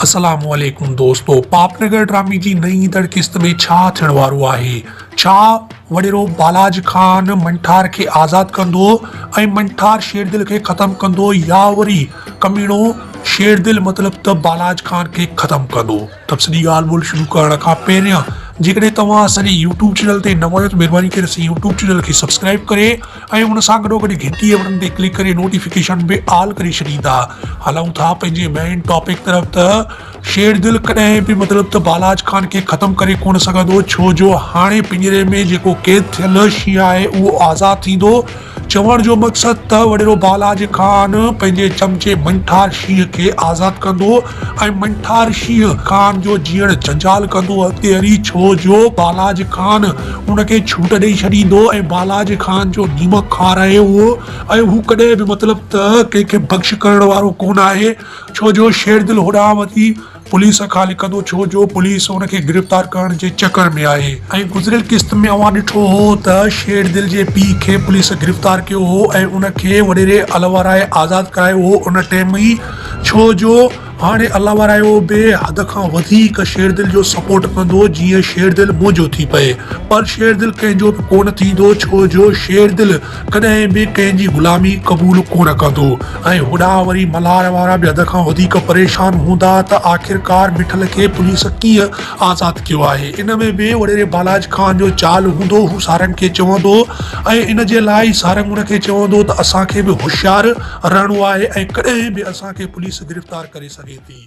اسلام عليڪم دوستو پاپ نگر ڊرامي جي نئين ايندڙ قسط ۾ ڇا ٿيڻ وارو آهي ڇا وڏيرو بالاج خان منٺار کي آزاد ڪندو ۽ منٺار شيردل کي ختم ڪندو يا وري ڪميڻو شيردل مطلب ته بالاج خان کي ختم ڪندو تفصيلي ڳالهه ٻولهه شروع ڪرڻ کان پهريان جيڪڏهن توهان اسان جي يوٽيوب چينل تي نوان آهيو ته مهرباني ڪري اسان جي يوٽيوب چينل کي سبسڪرائب ڪري ۽ ان سان گڏو گڏ گهنٽي جي بٽڻ تي ڪلڪ ڪري نوٽيفڪيشن به آل ڪري ڇڏيندا. هلون ٿا پنهنجي مين ٽاپڪ طرف ته شير دل ڪڏهن به مطلب ته بالاچ خان کي ختم ڪري ڪونه سگهندو ڇو جو هاڻي پڃري ۾ جيڪو قيد ٿيل شينهن آهي اهو آزاد ٿيندو چوڻ جو مقصد ته وڏيرو بالاچ خان پنهنجي چمچي منٺار شينهن کي آزاد ڪندو ۽ منٺار شينهن خان جو جيئڻ جنجال ڪندو اڳتي هلي ڇو جو بالاچ خان ان کي ڇوٽ ڏئي ڇڏيندو ۽ بالاج خان جو نيمڪ کارائي اهو ۽ هو ڪڏهن به مطلب ته ڪنهن کي بخش ڪرڻ وارو ڪونه آهي ڇو جو شيردل هوڏانهن وڃي پوليس کان لڪندو ڇو جو پوليس ان کي گرفتار ڪرڻ جي چڪر ۾ آهي. ۽ گذريل قسط ۾ اوهان ڏٺو هو ته شيردل جي پيء کي پوليس گرفتار ڪيو هو ۽ ان کي وڏيري الورائي آزاد ڪرايو هو ان ٽيم ئي ڇو جو هاڻي الله ورايو به حد کان وڌيڪ شيردل جو سپورٽ ڪندو جيئن شيردل منهنجو ٿي پئي پر شيردل ڪنهن جو به ڪونه ٿيندو ڇو جو شيردل ڪڏهن به ڪنهن جي غلامي قبول ڪونه ڪندو ۽ هوڏانهن وري ملهار وارا به حد کان وڌيڪ پريشان هوندا ته آخرڪار مٺل کي پوليس ڪيئن آزاد ڪيو آهي ان ۾ به وڏيري بالاچ خان جو چال هوندو هو سارنگ کي چوندو ۽ ان جي لاء ئي سارنگ ان کي چوندو ته اسان کي به هوشيار رهڻو آهي ۽ ڪڏهن به اسان کي پوليس گرفتار ڪري سگهي ٿي.